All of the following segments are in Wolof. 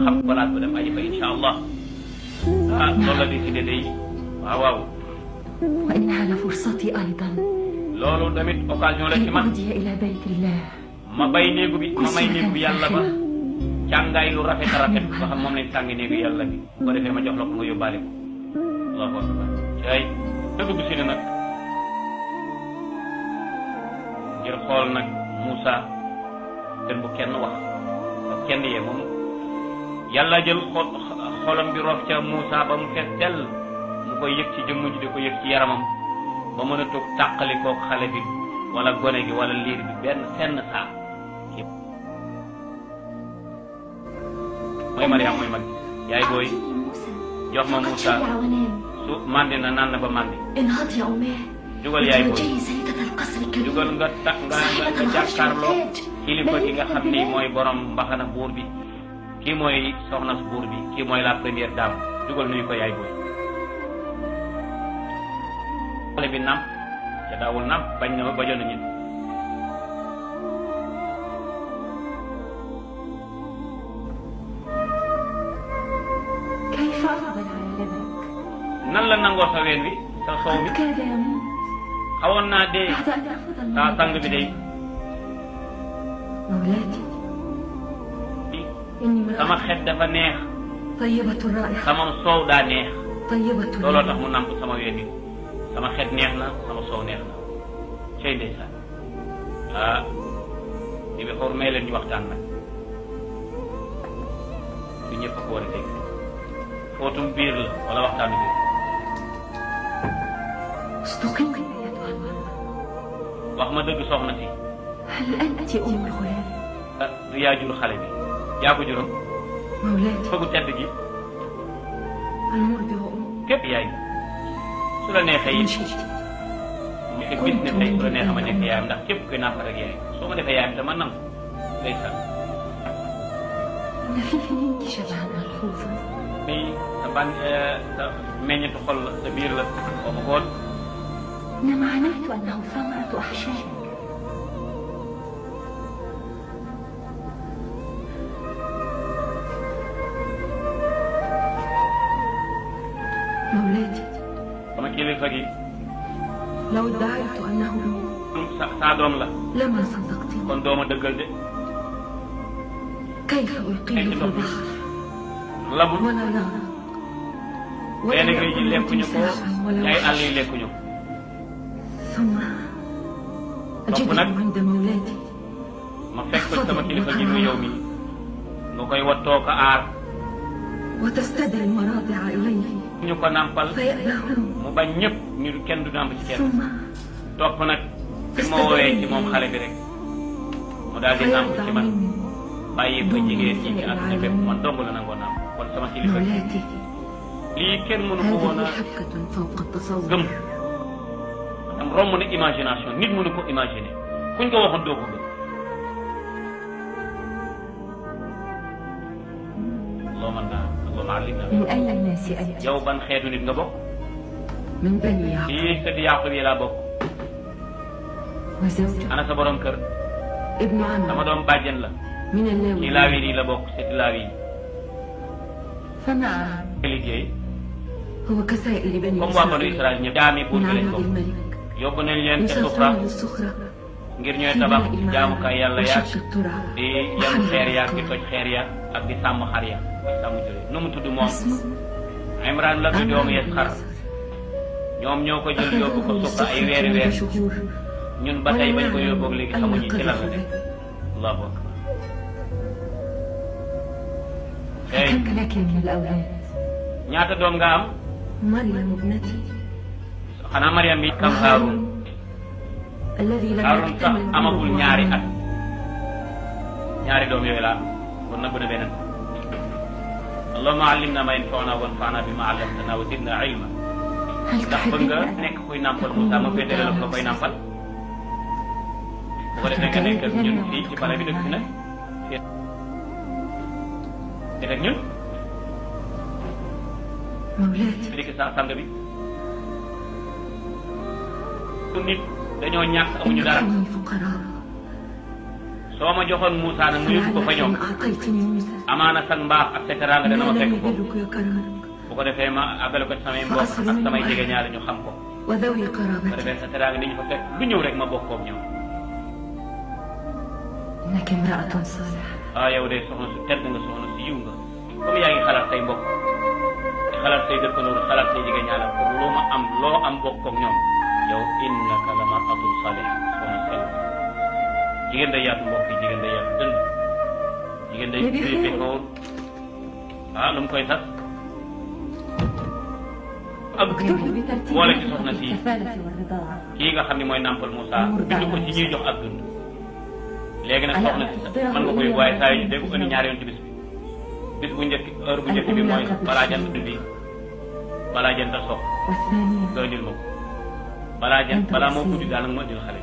xam place ba dem aji fa insha allah loolu la décidé day waaw وإنها لفرصتي أيضا loolu tamit occasion la ci man أهدي إلى بيت الله ma bay néegu bi ma may néegu bi yàlla ba càngaay lu rafet a rafet ba xam moom lañ tàngi néegu yàlla bi bu ko defee ma jox la ko nga yóbbaale ko allahu akbar ay dëgg si ne nag ngir xool nag Moussa ten bu kenn wax ba kenn yee moom yàlla jël xolam bi rof ca Moussa ba mu fees dell mu koy yëg ci jëmm ji di ko yëg ci yaramam ba mën a toog tàqali kook xale bi wala gone gi wala liir bi benn fenn saa mooy Mariam mooy mag yaay booy jox ma Moussa su mandi na naan na ba mandi jugal yaay booy jugal nga jàkkaarloo kilifa gi nga xam ni mooy borom mbaxana buur bi kii mooy soxna buur bi kii mooy la première dame jugal nuyu ko yaay booy xale bi nam ca daawul nam bañ na bajoon na ñit كيف أقبل على لبنك؟ nan la nangoo sa ween wi sa soow mi كاد يموت xawoon naa dee بعد أن أخذ saa sang bi day مولاتي إني sama امرأة xet dafa neex طيبة الرائحة sama soow daa neex طيبة looloo tax اللون mu namp sama ween wi sama xet neex na sama soow neex na cey ndeysaan li bi xoor may leen ñu waxtaan nag du ñëpp ko war a dégg footum biir la wala waxtaanu biir اصدقيني أيتها المرأة wax ma dëgg soxna si هل أنت أم الغلام؟ du yaa jur xale bi yaa ko juróom مولاتي fëggu tedd gi المرضع أم képp yaay su la neexee إن it شئت mu fekk bis ne tey su la neexee ma nekk yaayam ndax képp koy nàmpal ak yaay soo ma defee yaayam dama nangu ndeysaan إن فيه منك شبها ملحوظا nii sa ban sa meññetu xol la sa biir la boo ma koon إنما عنيت أنه ثمرة أحشائك مولاتي sama kilifa gi لو ادعيت أنه saa doom la لما صدقتني kon dooma dëggal de كيف ألقيه في البحر labul ولا نار benn ولا géej gi يأكل lekkuñu ko تمساحا ولا ñay àll وحش yi lekkuñu ثم أجده عند مولاتي ma fekk ko sama kilifa gi mu yow mi nga koy wattoo ko aar وتستدعي المراضع إليه ñu ko nàmpal فيأباهم mu bañ ñëpp ñu kenn du nàmp ci kenn ثم topp nag bi ma woowee ci moom xale bi rek mu daal di nàmp ci man bàyyi ko jigéen ñi ci àdduna bépp man dong la nangoo nàmp kon sama kilifa gi مولاتي lii kenn mënu ko woon هذه a حبكة فوق التصور gëm am romb na imagination nit mënu ko imaginer kuñ ko waxoon doo ko gëm loo mën naa loo ma àllim naa من أي الناس أنت؟ yow ban xeetu nit nga bokk من بني يعقوب fii sëti Yaaqub yi laa bokk وزوجه ana sa borom kër ابن sama عمه doom bàjjen la من ci اللاوي laawi yi la bokk sëti laawi yi فنعم liggéey هو كسائر بني comme waa banu إسرائيل Israël ñëpp jaami buur من bi lañ عمل bokk الملك yóbbu nañ leen ca Sufra يسافرون للصخرة ngir ñooy في tabax بناء jaamukaay yàlla المعابد yaag وشق التراب di yan xeer yaag di toj xeer ya ak di sàmm xar ya di sàmm jële nu mu tudd moom اسمه Imran la tudd doomu Yasxar ñoom ñoo ko jël yóbbu ko Sufra ay weeri weer شهور ñun ba tey bañ ko yóbboog léegi xamuñu ci lan la nekk allahu akbar tey كم لك من الأولاد؟ ñaata doom nga am مريم ابنتي xanaa Mariam bi kam Haarun الذي لم Haarun sax يكتمل amagul ñaari at عنه. ñaari doom yooyu la am kon nëbb na beneen allahumma allimna ma yanfa'una wanfa'na bima 'allamtana wa zidna ilma هل ndax bëgg nga تحبين nekk kuy nàmpal Moussa ma féetale la nga koy nàmpal bu ko defee nga nekk ak ñun fii ci pale bi dëkk fi nag def ak ñun مولاتي léegi sa sang bi su nit dañoo ñàkk amuñu dara إنكم فقراء soo ma joxoon Moussa nag mu yóbbu ko fa ñoom فلعل أعطيتني موسى amaana sax mbaax ak sa teraanga dana ma fekk ko يبرك كرمك bu ko defee ma àggale ko ci samay mbokk ak samay jege ñaari ñu xam ko وذوي bu ko قرابتك defee sa teraanga ni ñu fa fekk lu ñëw rek ma bokkoog ñoom إنك امرأة صالحة yow de soxna su tedd nga soxna su yiw nga comme yaa ngi xalaat say mbokk di xalaat say dëkkandoo xalaat say jege ñaala pour loo am bokkoog ñoom yow innaka la mar'atun saliha soxna sell jigéen day yaatu mbokk yi jigéen day yaatu dënd jigéen day féete kaw lu mu koy tas ak boole ci soxna si kii nga xam ne mooy nàmpal Moussa bind ko ci ñuy jox ak dund léegi nag soxna si mën nga koy waaye saa yu dégg indi ñaari yoon ci bis bu njëkk heure bu njëkk bi mooy balaa jant bi balaa jant a sox nga indil ma ko balaa moo guddi daal nag ma indil xale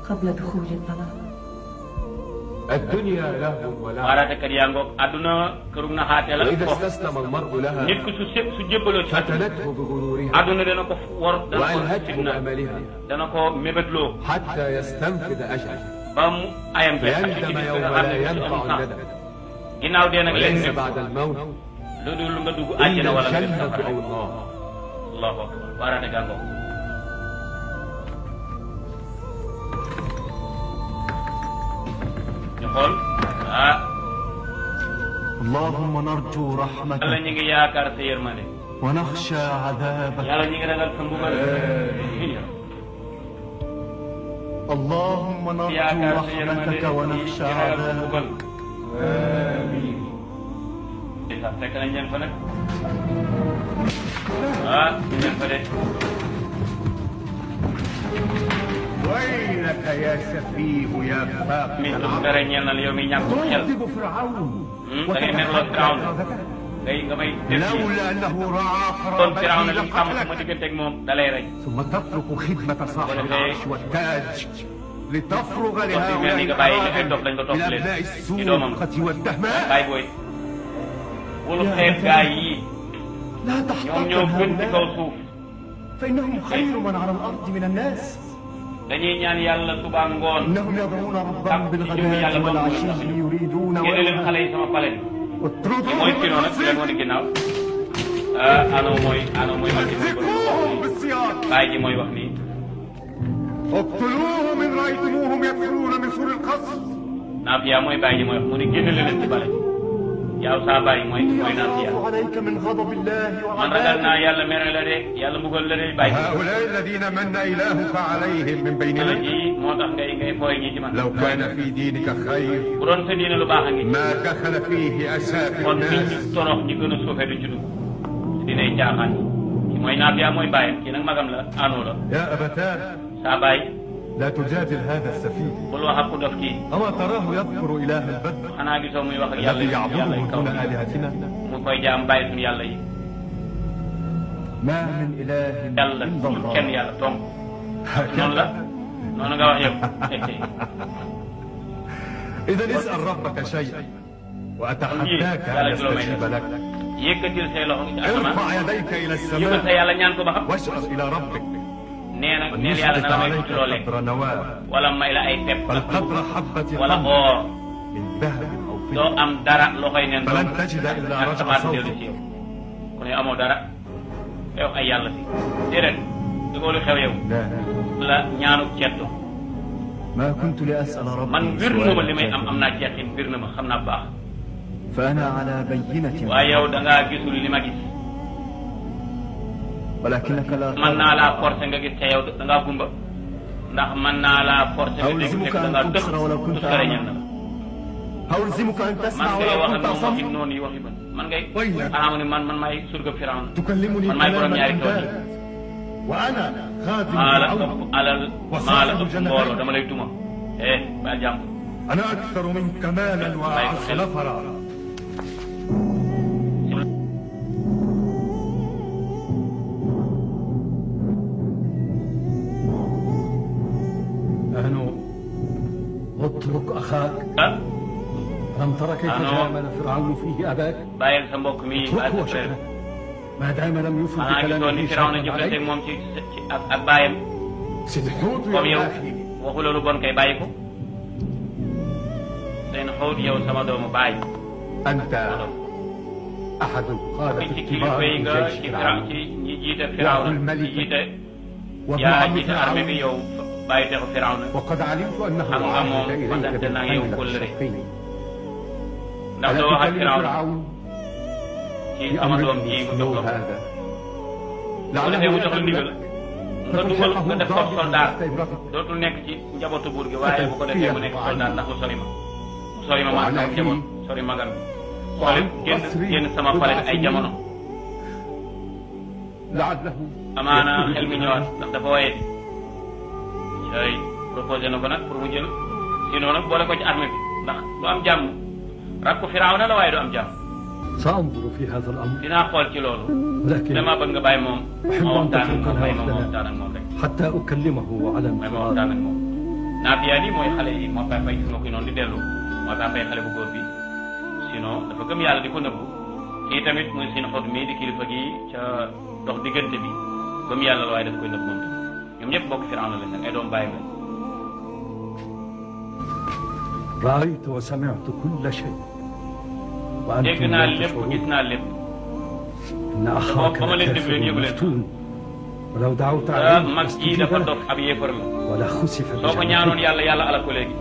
قبل دخول الطلاق الدنيا لهو ولعب waaraatekat yaa ngoog àdduna kërug na xaate la وإذا ko استسلم المرء لها nit ku su jébbaloo ci àdduna فتنته بغرورها àdduna dana ko wor dana ko وألهته fitna بأملها dana ko mébétloo حتى يستنفذ أجله ba mu ayam bi ak ci فيندم bis يوم nga xam لا ne ينفع amul temps الندم ginnaaw dee nag leen وليس nekk بعد الموت lu dul nga dugg إلا àjjana wala nga dem الجنة safara أو النار allahu akbar waaraate gaa ngoog ñu xool اللهم نرجو yàlla رحمتك ñu ngi yaakaar sa yërmande ونخشى عذابك yàlla ñu ngi ragal sa mbugal اللهم نرجو yaakaar sa yërmande رحمتك ونخشى ñu ragal sa عذابك mbugal sax fekk nañ leen fa nag ñu leen fa de ويلك يا سفيه يا فاقد mi tum العقل dara ñeel na la yow mi ñàkk xel تكذب فرعون da ngay merloo Firawna ngay nga may def لولا انه رعى kon Firawna قرابته li mu xam sama لقتلك digganteeg moom da lay rey ثم تترك خدمة صاحب العرش والتاج لتفرغ kon fi mel ni لهؤلاء nga bàyyi nga fay dof lañ ko topp من leen ابناء ci doomam السوقة والدهماء bàyyi booy wulu xeet gaa yi لا ñoom تحتقر ñoo gën ci kaw هؤلاء suuf فإنهم خير من على الأرض من الناس dañuy ñaan yàlla suba ngoon إنهم يدعون ربهم بالغداة والعشي يريدون génne leen xale وجهه yi sama palen ki اطردهم mooy من kino nag ki leen moo di منزلهم ginnaaw ano mooy mag ji mooy اهزموهم بالسياط bàyyi ji mooy wax nii اقتلوهم ان رايتموهم يدخلون من سور القصر Naafiya mooy bàyyi ji mooy wax mu ne génne leen ci bale yow saa bàyyi mooy Naafiya يخاف عليك من غضب الله man ragal وعذابه naa yàlla mere la de yàlla mbugal la de bàyyi هؤلاء الذين من إلهك عليهم من ala بيننا ji moo tax ngay fooy ñi ci man لو كان في دينك خير bu doon sa diine lu baax a ngi ما دخل فيه أسافل kon nit ñi الناس torox ñi gën a suufee du ci dugg si dinay caaxaan yi mooy Naafiya mooy bàyyam kii nag magam la anoo la يا أبتاه saa bàyyi لا تجادل هذا السفيه bul wax ak ku dof kii أما تراه يذكر إله البدر xanaa gisoo muy wax ak yàlla الذي yi yàlla يعبده yi kaw دون آلهتنا mu koy jaam bàyyi suñu yàlla yi ما من إله yàlla إلا suñu kenn الله yàlla donc noonu la noonu nga wax yow إذا اسأل ربك شيئا وأتحداك يلا أن يستجيب لك yëkkatil say loxo ci asamaan ارفع يديك إلى yëkkal sa السماء yàlla ñaan ko ba xam واشعر إلى ربك nee na أن neel yàlla يسقط na la may عليك tuuti loo lekk قدر نواة wala may la ay pepp بل قدر حبة wala قمر or من ذهب أو doo فضة am dara loxoy neen فلن تجد إلا ak رجع samaat dellu صوتك ci yow ku ne amoo dara yow ay yàlla si déedéet dëggoo lu xew yow لا la ñaanu ceddo ما كنت لأسأل man ربي wir na ma li may سؤال am naa ceexin wir na ma xam naa baax فأنا على بينة waaye yow da ngaa gisul li ma gis ولكنك لا mën naa ترى laa forcer nga gis te yow da ngaa gumba ndax mën naa laa forcer nga dégg ألزمك fekk da أن ngaa dëx تبصر ولو كنت tuskare ñan na أعمى ألزمك أن man تسمع ngay ولو wax ak كنت moom waxi أصم noonu yi waxi ban man ngay ويلك. xanaa mu ne man maay surga Firawna تكلمني man maay borom كلاما ñaari tool yi أمثال وأنا خادم maa la فرعون ëpp alal maa la ëpp mbooloo dama lay duma baal jàmm أنا أكثر منك مالا وأعز نفرا أنو اترك أخاك ah ألم ترى كيف أنو. جامل فرعون فيه أباك bàyyil sa mbokk mi اتركه bàyyil sa frère وشأنه ما دام لم يفل xanaa gisoo ni بكلامه Firawna شيئا jëflanteeg عليك moom ci ak baayam سنحوت comme يا yow أخي waxu la lu bon kay bàyyi ko seen xóot yow sama doomu baay أنت أحد القادة ci الكبار kilifa yi في nga جيش ci فرعون ci ñi jiite Firawna ñi jiite وابن yaa عم jiite armée bi فرعون yow bàyyi texu Firawna وقد علمت أنه xam nga عهد moom إليك kontaan naa yow بالحملة kóllëre الشرقية ndax ألا doo wax ak تكلم Firawna فرعون ci sama doom ji mu jox la ko هذا bu defee mu jox la ndigal nga dugal nga def ko soldat امرأتك dootul nekk ci njabootu buur gi waaye bu ko defee mu nekk soldat ndax mu sori ma maa sama njaboot sori magam bi sori génn sama pale bi ay jamono لعله amaana xel mi ñëwaat ndax dafa waye ay proposé na ko nag pour mu jël sinon nag boole ko ci armée bi ndax du am jàmm rakku Firawna la waaye du am jàmm سأنظر في هذا الأمر dinaa xool ci loolu ولكن dama bëgg nga bàyyi moom أحب ma أن waxtaan ak moom تتركنا bàyyi ma وحدنا waxtaan ak moom rek حتى أكلمه على may ma انفراد waxtaan ak moom Naafiya ni mooy xale yi moo tax fay gis nga ko noonu di dellu moo tax fay xale bu góor bi sinon dafa gëm yàlla di ko nëbbu kii tamit muy sin xot mi di kilifa gi ca dox diggante bi gëm yàlla la waaye daf koy nëbb moom tamit ñoom ñëpp bokk Firawna lañ nag ay doom bàyyi lañ رأيت وسمعت كل شيء وأنتم dégg naa لا lépp gis تشعرون naa lépp إن أخاك ba ma leen déglu لكافر yëgu leen مفتون ولو دعوت ah عليه mag ji dafa لاستجيب dof لك ab yéefar la ولا خسف soo ko ñaanoon بجنته yàlla yàlla alal ko léegi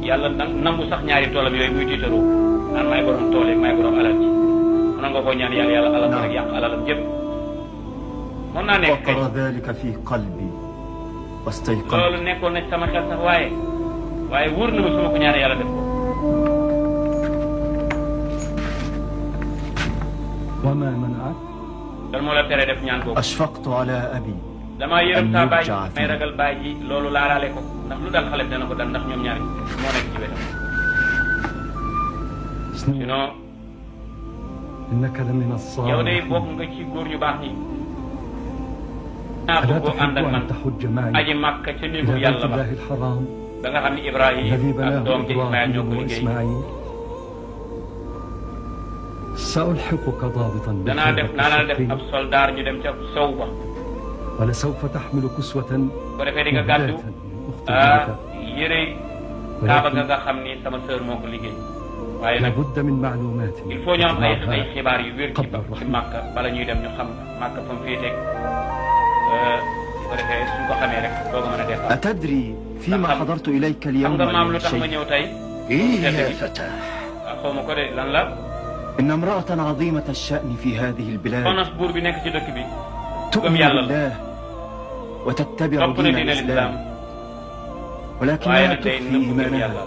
yàlla nangu sax ñaari toolam yooyu muy tiitaroo naan maay borom tool yi maay borom alal ji mën nga koo ñaan yàlla yàlla alal ko rek yàq alalam jëpp mën naa nekk kay وقر ذلك في قلبي loolu واستيقنت nekkoon na ci sama xel sax waaye wóor na ma su ma ko ñaanee yàlla def ko وما منعك dal moo la tere def ñaan boobu أشفقت على أبي damaa yërëm saa baay An may ragal baay ji loolu laalaale ko ndax lu dal xale bi dana ko dal ndax ñoom ñaar moo nekk ci wetam سنو sinon إنك لمن yow day الصالحين bokk nga ci góor ñu baax ñi naa ألا bëgg ànd تحب ak man أن تحج معي aji màkk ca néegu إلى بيت yàlla ba الله الحرام da nga xam ni Ibrahim الذي ak بناه doom ji Ismaël ñoo ko إبراهيم liggéey وإسماعيل سألحقك ضابطا danaa def naa la def ab بالخندق soldaar ñu dem ca sow ba ولسوف تحمل كسوة bu defee di nga gàddu مهداة من أخت بنتك yére kaaba ga nga xam ni sama sœur moo ko liggéey waaye nag لابد من معلومات il faut ñu am ay تجمعها xibaar yu wér ci قبل ci الرحيل. Màkka bala ñuy dem ñu xam Màkka fa mu féeteeg su ko defee suñ ko xamee rek doo ko mën a départ. أتدري فيما حضرت إليك xam اليوم nga maam من lu tax ma شيء ñëw tey. إيه tedd يا gi. فتى xaw ma ko de lan la. إن امرأة عظيمة الشأن في هذه البلاد soxna buur bi nekk ci dëkk bi. تؤمن يلا. بالله وتتبع topp na دين diine الإسلام lislaam waaye ولكنها nag day تخفي nëbb gëm إيمانها yàlla.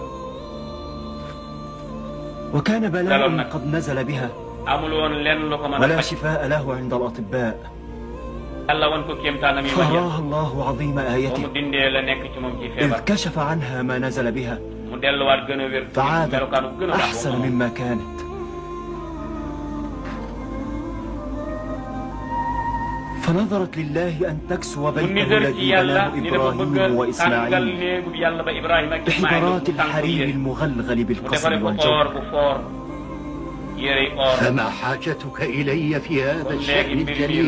وكان دلم بلاء نك. قد نزل بها amul woon lenn lu ko mën a ولا faj. شفاء له عند الأطباء yàlla wan ko kéemtaanam yi ma ñëw. فأراها الله عظيم ba mu آيته dindee la nekk ci moom ci إذ feebar. كشف عنها ما نزل بها mu delluwaat gën a wér. فعادت melokaanu gën a baax أحسن boobu. مما كانت فنظرت لله أن تكسو mu بيته nisër ci الذي yàlla بناه ni dafa bëgg إبراهيم a tàngal وإسماعيل néegub yàlla ba Ibrahima ak Ismaïl بحجارات mu tànk الحرير yére. المغلغل mu بالقصب defaree ko or والجوهر bu foor yére yi or. فما حاجتك إلي في هذا kon léegi الشأن mbir mi الجليل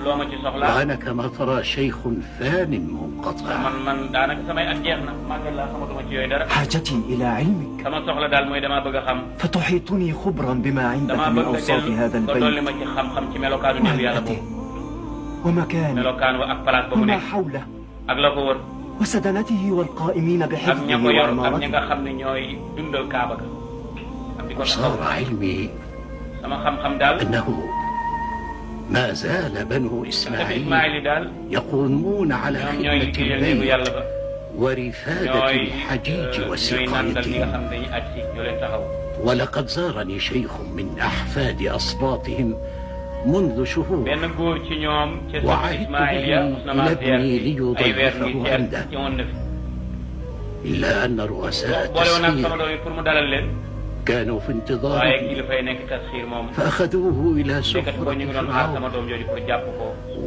loo ma ci soxlaa. وأنا كما ترى شيخ فان منقطع man daanaka samay at jeex na màggal laa xamatuma ci yooyu dara. حاجتي إلى علمك sama soxla daal mooy damaa bëgg a xam. فتحيطني خبرا بما عندك damaa من bëgg a أوصاف هذا nga dolli البيت ma ci xam-xam ci melokaanu néegu yàlla وهيئته boobu. ومكانه melokaan wa ak palaas ba mu وما nekk حوله ak la ko wër وسدنته والقائمين ak ña بحفظه ko yor ak ña وعمارته nga xam ne ñooy dundal kaaba ga ak di ko taxaw. وصار علمي sama xam-xam daal. أنه ما زال بنو dafa إسماعيل Ismaïl yi daal يقومون على ñoom ñooy خدمة liggéeyal néegu البيت yàlla ba. ورفادة ñooy الحجيج ñooy nandal ñi nga وسقايتهم xam ne dañuy aj si ñoo leen taxaw. ولقد زارني شيخ من أحفاد أصباطهم منذ شهور benn góor ci ñoom ca sëñ وعهدت Ismaïl ya به mos na maa إلى seer ابني ay weer ngi ليضيفه seer عنده ci woon na fi. إلا أن رؤساء boole woon ak sama التسخير doom yi pour mu dalal leen. كانوا في waaye انتظاره kilifa yi nekk tasxiir moom. فأخذوه إلى nekkati ko ñu ngi سفرة doon xaar فرعون sama doom jooju pour jàpp ko.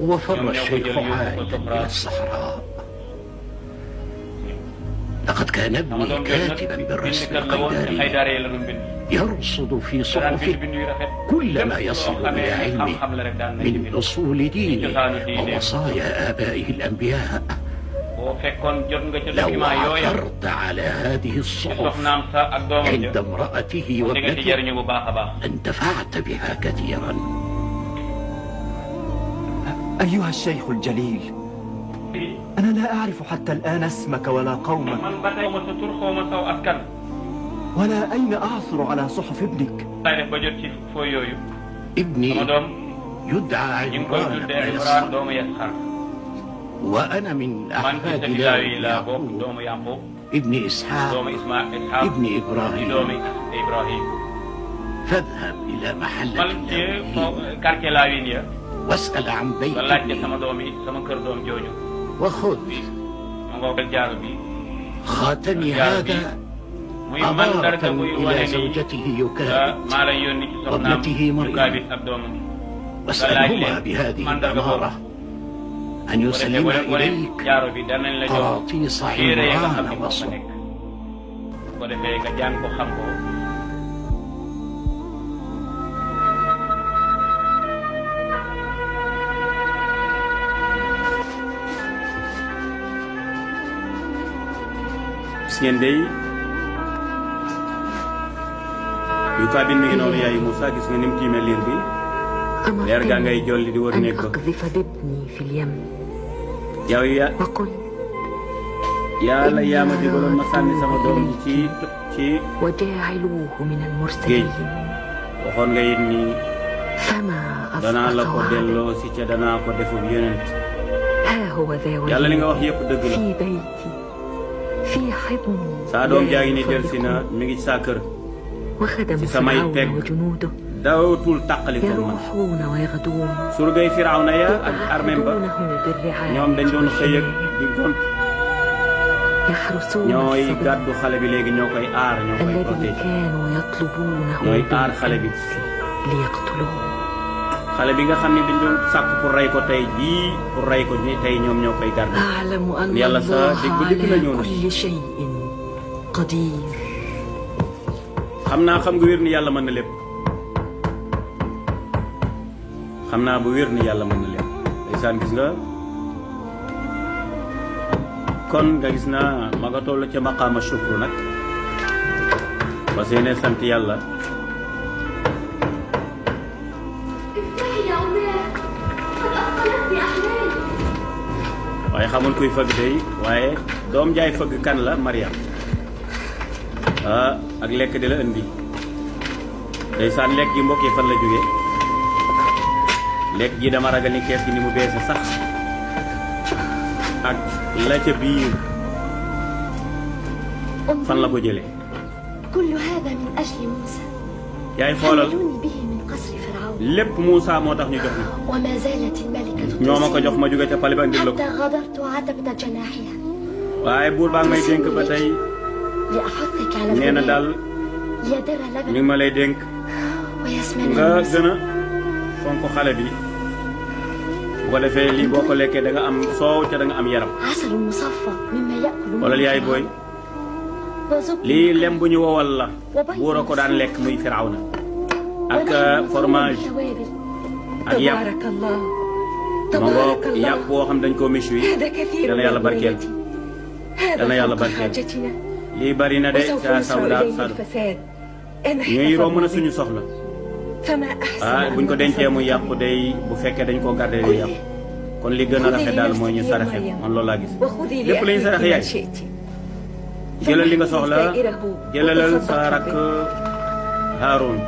وفر ñoom ñoo ko الشيخ jël yóbbu ko عائدا Sofra. إلى الصحراء لقد كان sama ابني doom jooju كاتبا nag بالرسم bindkat la woon te القيداري xaydaare yi la doon bind. يرصد في daan bind صحفه bind yu rafet. كل ما lépp loo يصل xamee إلى ne علمه xam-xam la rek daan nañ ci من bind. أصول دينه cosaanu diine. ووصايا آبائه الأنبياء fekkoon jot nga ca لو document yooya عثرت على هذه الصحف soxnaam sa ak doomam عند ja امرأته di nga ci وابنته jariñu bu baax a baax. انتفعت بها كثيرا. أيها الشيخ الجليل، أنا لا أعرف حتى الآن اسمك ولا قومك man ba tey ma sa tur xaw ma saw askan. ولا أين أعثر على صحف ابنك. tay def ba jot ci foo yooyu. ابني sama doom يدعى ñu ngi koy عمران tuddee بن Imraan يسار doomu Yasxar. وأنا من man ci أحفاد sëti لاوي Laawi laa bokk يعقوب doomu Yaqub ابن إسحاق doomu Isxaaq ابن di إبراهيم. doomu Ibrahim. فاذهب إلى محل man ci quartier Laawin ya واسأل عن بيت nga laajte ابني sama doom yi sama kër doom jooju. وخذ ma nga jaar bi خاتمي هذا muy أمارة mandarga buy إلى wane ni زوجته يكابد maa lay yónni ci soxnaam وابنته مريم. Yukaabit ab doomam. واسألهما بهذه الأمارة أن يسلم إليك jaaro bi danañ la jox قراطيس téere ya nga xam عمران ni moo fa وصف nekk. bu ko defee nga jàng ko xam ko. gis ngeen day Yukaabit mi ngi noonu yaayu Moussa gis nga ni mu tiimee liir bi leer gaa ngay jolli di wër أن néeg ba أقذف بابني في اليم yow وقل yàlla yaa ma digaloon ma sànni sama doom ji ci وجاعلوه من المرسلين waxoon nga it ni فما danaa la ko أصدق وعده delloo si ca danaa ko defub yonent ها هو ذا yàlla li nga ولي wax yëpp dëgg la في بيتي في حضني saa doom لا jaa ngi ni delsi na يفارقني. mi ngi ci saa kër وخدم ci samay فرعون pegg وجنوده dawtul tàqali ko man يروحون ويغدون surgay Firawna ya ak armem ba ويعبدونه بالرعاية ñoom dañ doon xëy ak di gont يحرسون ñooy الصبي gàddu xale bi léegi ñoo koy aar ñoo koy الذي protéger كانوا يطلبونه ñooy aar xale bi بالأمس ليقتلوه xale bi nga xam ne dañ doon sàkk pour rey ko tey jii pour rey ko ni tey ñoom ñoo koy garder أعلم أن yàlla sa الله dig bu dikk na ñëw على na كل شيء قدير xam naa xam nga wér ni yàlla mën na lépp xam naa bu wér ni yàlla mën na lépp ndeysaan gis nga kon nga gis naa ma nga toll ca maqaama shukru nag ba seene sant yàlla افتحي يا أمير قد أثقلتني أحلامي waaye xamul kuy fëgg day waaye doom jaay fëgg kan la Mariam ak lekk di la indi ndeysaan lekk gi mbokk yi fan la jóge lekk gi dama ragal ni kees gi ni mu beese sax ak la ca biir fan la ko jëlee كل هذا من أجل موسى yaay xoolal حملوني به من قصر فرعون lépp Moussa moo tax ñu jox ñu وما زالت الملكة ñoo ma ko jox ma jóge ca pale ba indil la ko حتى غادرت عتبة جناحها waaye buur baa ngi may dénk ba tey لأحثك على nee na daal يدر ñu لبن ngi ma lay dénk ويسمن nga موسى gën a fonk xale bi bu ko defee lii boo ko lekkee da nga am soow ca da nga am yaram عسل مصفى مما يأكل منه wala yaay booy وزبد lii lem bu ñu wowal la buur a ko daan lekk muy Firawna ak fromage ak yàpp تبارك الله ma ngoo تبارك الله yàpp boo xam dañ koo miche wi هذا كثير yal na yàlla يا barkeel ولدي. yal na هذا yàlla فوق barkeel حاجتنا lii bari na de وسوف sa يسرع sawda إليه sadu الفساد إن ñuy romb na احتفظنا suñu به. soxla فما أحسن buñ ko أن dencee mu نتصدق yàqu day bu fekkee dañ koo garder day yàqu kon li gën a rafet daal mooy ñu saraxe man loolu laa gis وخذي lépp la ñu saraxe لأهلك yaay ما شئت jëlal li nga soxla سائره jëlalal وتصدقي sa rakk به. Haroun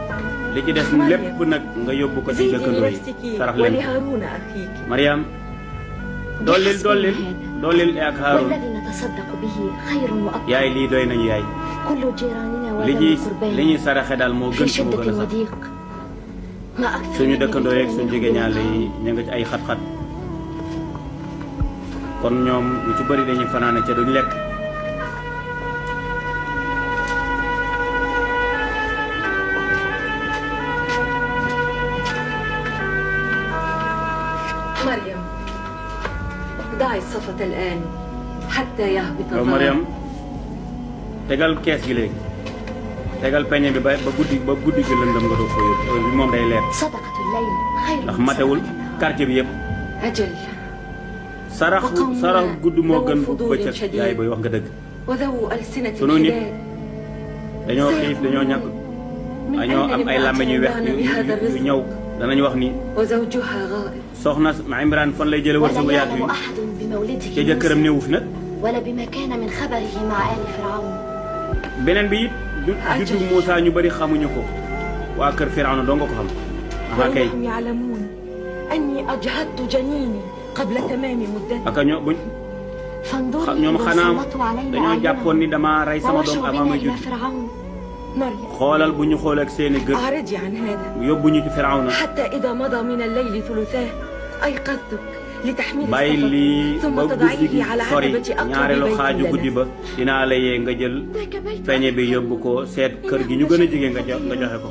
li ci des lépp nag nga yóbbu ko ci زيدي dëkkandoo yi لنفسك sarax leen ko ولهارون أخيك Mariam dollil ak Haroun والذي نتصدق به خير وأكثر yaay lii doy nañu yaay كل جيراننا li وذوي ñuy قربينا li ñuy saraxe daal moo في gën ci moo شدة gën a sax وضيق ما أكثر suñu من dëkkandoo yeeg suñu يكون jege ñaale yi ñu nga ci ay xat-xat kon ñoom ñu ci bëri dañuy fanaane ca duñ lekk مريم ضعي الصفة الآن حتى يهبط yow الظلام. Mariam tegal kees gi léegi tegal peñe bi ba guddi gi lëndëm nga doog ko yóbbu bi moom day leer صدقة الليل خير ndax من matewul صدقة النهار. quartier bi yëpp أجل sarax gudd moo gën bu bëccëg yaay booy wax nga dëgg sunu nit dañoo xiif dañoo ñàkk dañoo am ay làmmiñ yu weex yu ñëw danañ wax ni soxna ma Imraan fan lay jële wërsëgu yaatu yi ca jëkkëram néewu fi nag beneen bi it juddu Muusaa ñu bëri xamuñu ko waa kër Firawna doo nga ko xam aha kay aka ñoom xanaa dañoo jàppoon ni dama rey sama doom avant may judd xoolal bu ñu xool ak seeni gët yóbbu ñu ci Firawna bàyyi lii ba guddi gi sori ñaareelu xaaju guddi ba dinaa la yee nga jël peñe bi yóbbu ko seet kër gi ñu gën a jege nga joxe ko